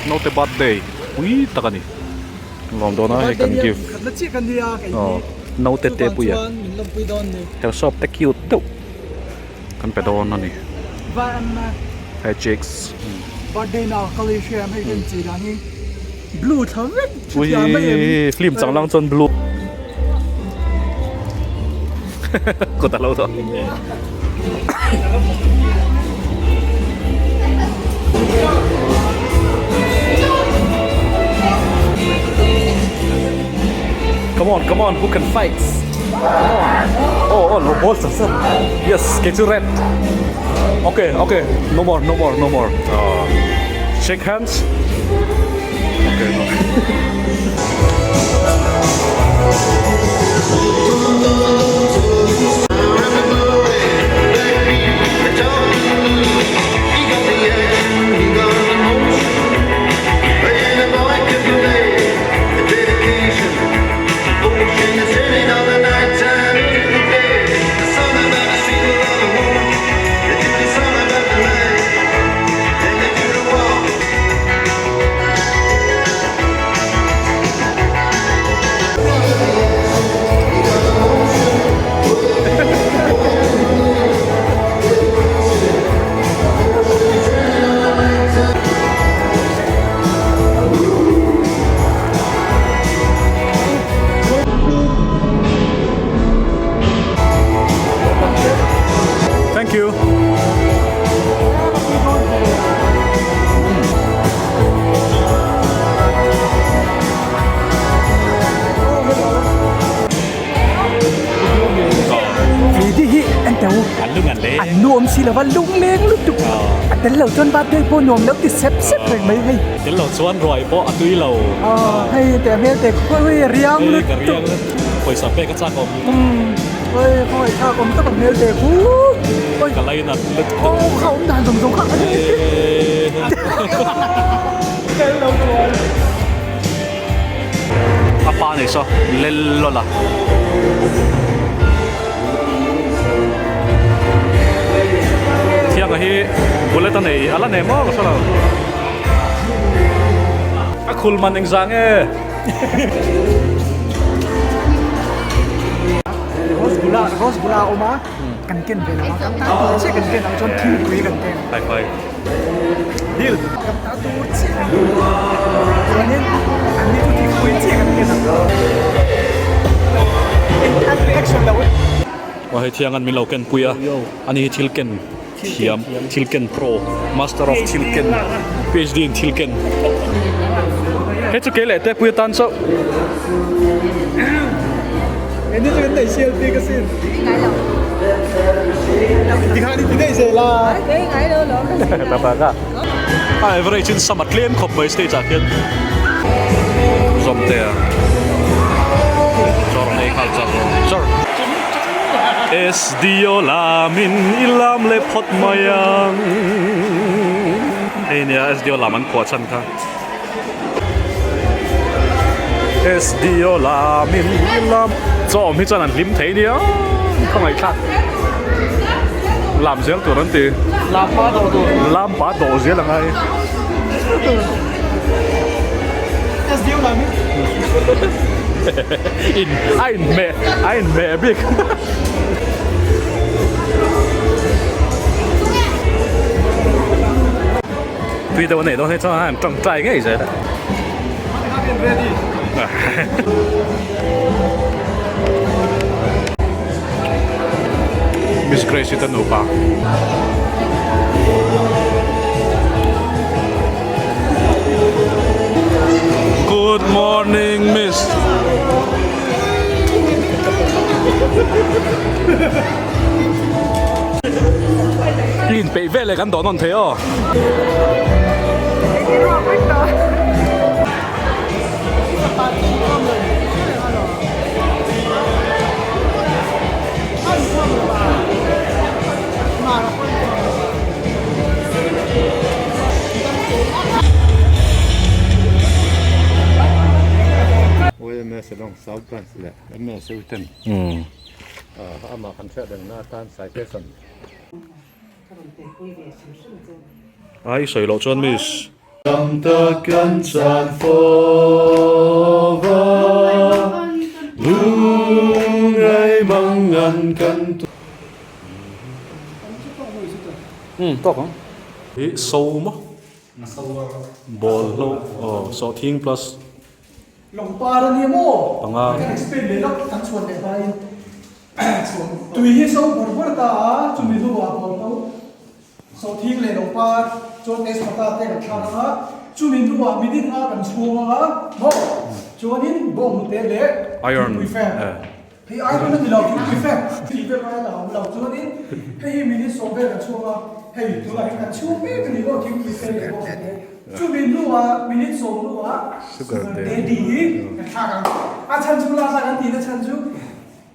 Naute birthday pui tak a ni. Lawm dawn a hei kan gift. Aw naute te pui a. Herhsawp te cute deuh kan pe dawn a ni. Hei chicks. Ui film chang lang chuan blue. Kut a lo tawh. Come on, come on, who can fight? Come on. Oh, oh, no ball sir. Yes, get you red. Okay, okay, no more, no more, no more. Uh, shake hands. Okay, no. Thank you. Lady hi en teh u an nuam si lova lungleng lutuk a tel lo chuan birthday pawh nuam lo ti sep sep reng mai hei tel lo chuan ruai pawh a tui lo hei teh hmel teh khawi riang lutuk pawisa pek a chak awm oi khawi thlak awm tak a hmel teh khu oi ka lainat lutuk aw kha awm dan zawng zawng kha tel lo chuan A pa nei saw lel lawlh a. Thianga hi bullet a nei a la nei maw ka hre lo. A khul man engzah nge? Rose bula rose bula a awm a kan ken ve lo a kan ta tur chiah kan ken ang chuan thingpui kan ken. Hai hai. Deal. Kan ta tur chiah chuanin an ni chu thingpui chiah kan ken ang. An reaction lo e. Aw hei thiang an min lo ken pui a ani hi thil ken thiam thil ken pro master of thil ken PhD in thil ken hei chu kei leh te pui atan chauh. Eng chu kan nei sial bik asin. Tikhan i ti daih zel a. Ta ta ka. A average in sam a tlem khawp mai stage ah khian. Zawmte a. Chawr nei nghal char char. SDO lamin i lam leh phawt mai ang. Hei nia SDO lam an phuah chhan kha. SDO lamin i lam chaw awm hi chuan an hlim thei nia khawngaih thlak lam zel tur an ti lampa dawh tur lampa dawh zel a ngai SDO lamin in a inhmeh a inhmeh bik. Tui deuh a neih dawn hi chuan an tawngtai ngei zel a. Miss Grace hi ta nupa. Good morning Miss. I inpeih vel e kan dawh nawn thei aw. South Branch leh MSU ten amah kan hriat rengna atan citation. Ai sawi loh chuan miss. Tam tak kan chan fo va, lungngai mangan kan tu. Umm tawk ang. Hi so maw? Ball hlo aw sawhthing plus. Lawngpar a nia maw? Panga. Kan explain leh lawk kan chhuan leh hmain chhuan tui hi so bawrh bawrh ta a, chumi hnuah ball hlo. Sawhthing leh lawngpar chuan tezpata te kan thlak anga, chumi hnuah minute nga kan chhung anga maw? Chuanin bawnghnute leh thingpui fem, hei iron a ni lo thingpui fem tih vel aia la awm lo, chuanin hei hi minute sawm vel kan chhung a, hei tunah hian kan chhung mek a ni maw thingpui fem leh bawnghnute, chumi hnuah minute sawm hnuah sugar daddy hi kan thlak ang, a chhan chu last a kan tihna chhan chu.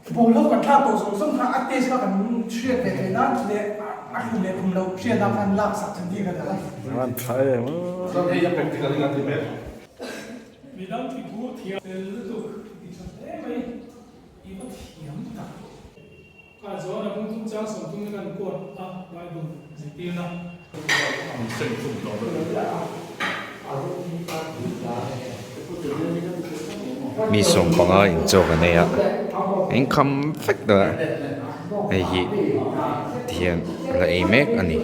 Bawlhhlawh kan thlak tawh zawng zawng kha a taste kha kan hriat ve theih nan leh a hlum leh hlum loh hriat nan khan lak sak than bik a dah a. An tha em a. Chuan hei a practical in a ti mek. Midang ti thu thiam fel lutuk ti tha hle mai i va thiam tak. Ka zawn a bung chung chang 30 na kan quote a Bible zirtirna. Mi 15 in chaw kan ei a eng kham vek ta hei hi tihian la ei mek a ni.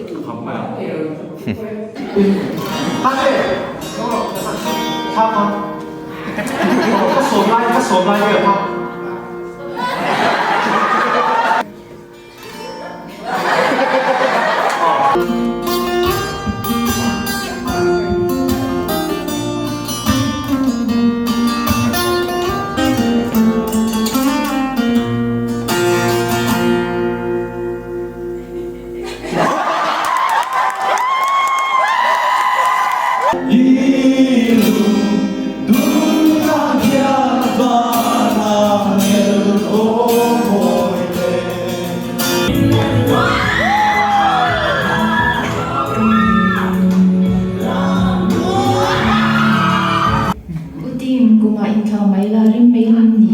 U Tim, kumah inthlau mai la rim mai lam ni.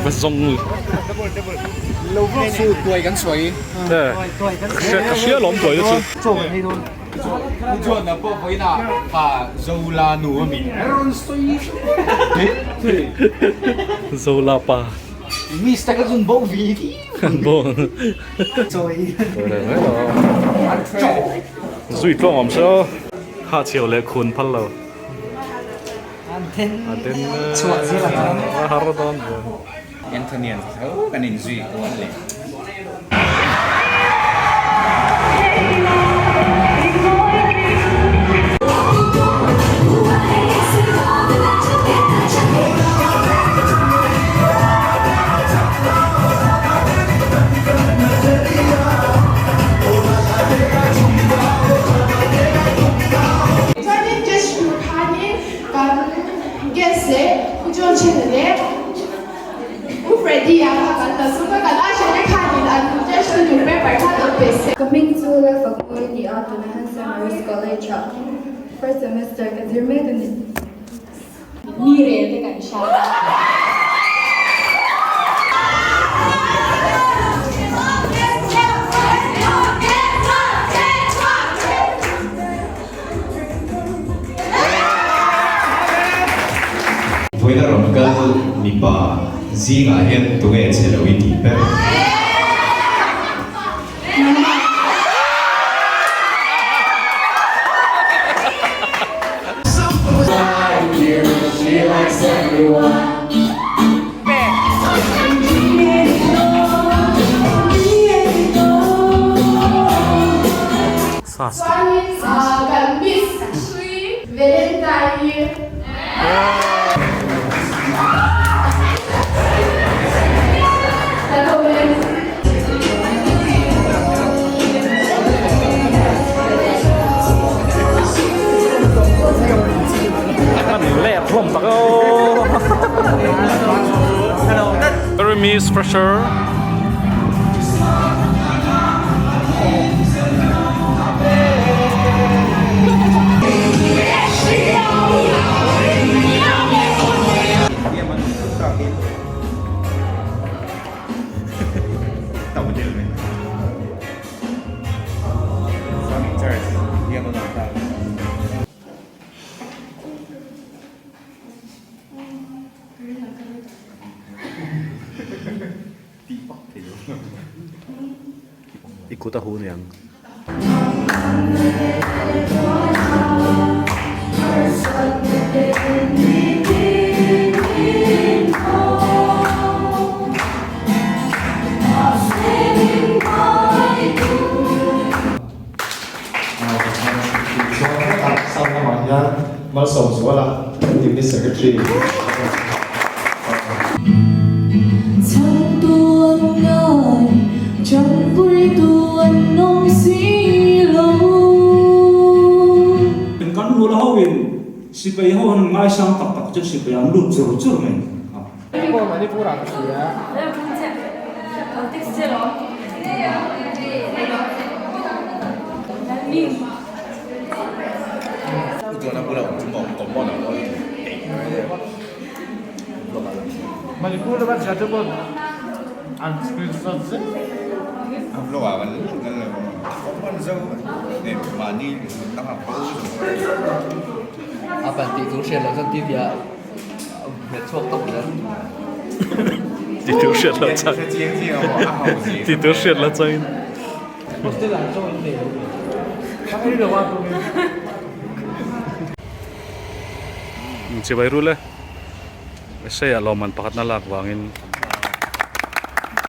Va zawng ka hria lawm tuai te chu Zola pa bo zui tlawng awm se aw ha chhiau leh khun phal lo a den a har dawn Anthony an tho kan inzui kual leh. Chuanin guest tur khanin kan guest leh Pu John Chhena leh Pu Freddy-a kha kan la sum a, kan Asha-te khanin an test tur paper kha lo pe se. Ka hming chu Lalfakmui a ni a, tuna hian Saint Mary's College-ah first semester ka zir mek a ni. Mi rel te kan hria. rawn kal mipa zingah hian tunge chhe lo i tih ber? Chuanin kan Miss Valentine Miss Fresher. I kut a hu niang. Malsawmzuala, Unit Secretary. Kan nula ho in sipai ho an ngaisang tak tak chu sipai an lut chur chur mai a. Ti tur hriat loh chang ti tur hriat loh changin Chibai rul e. Sei ah lawmman pakhatna lak vangin.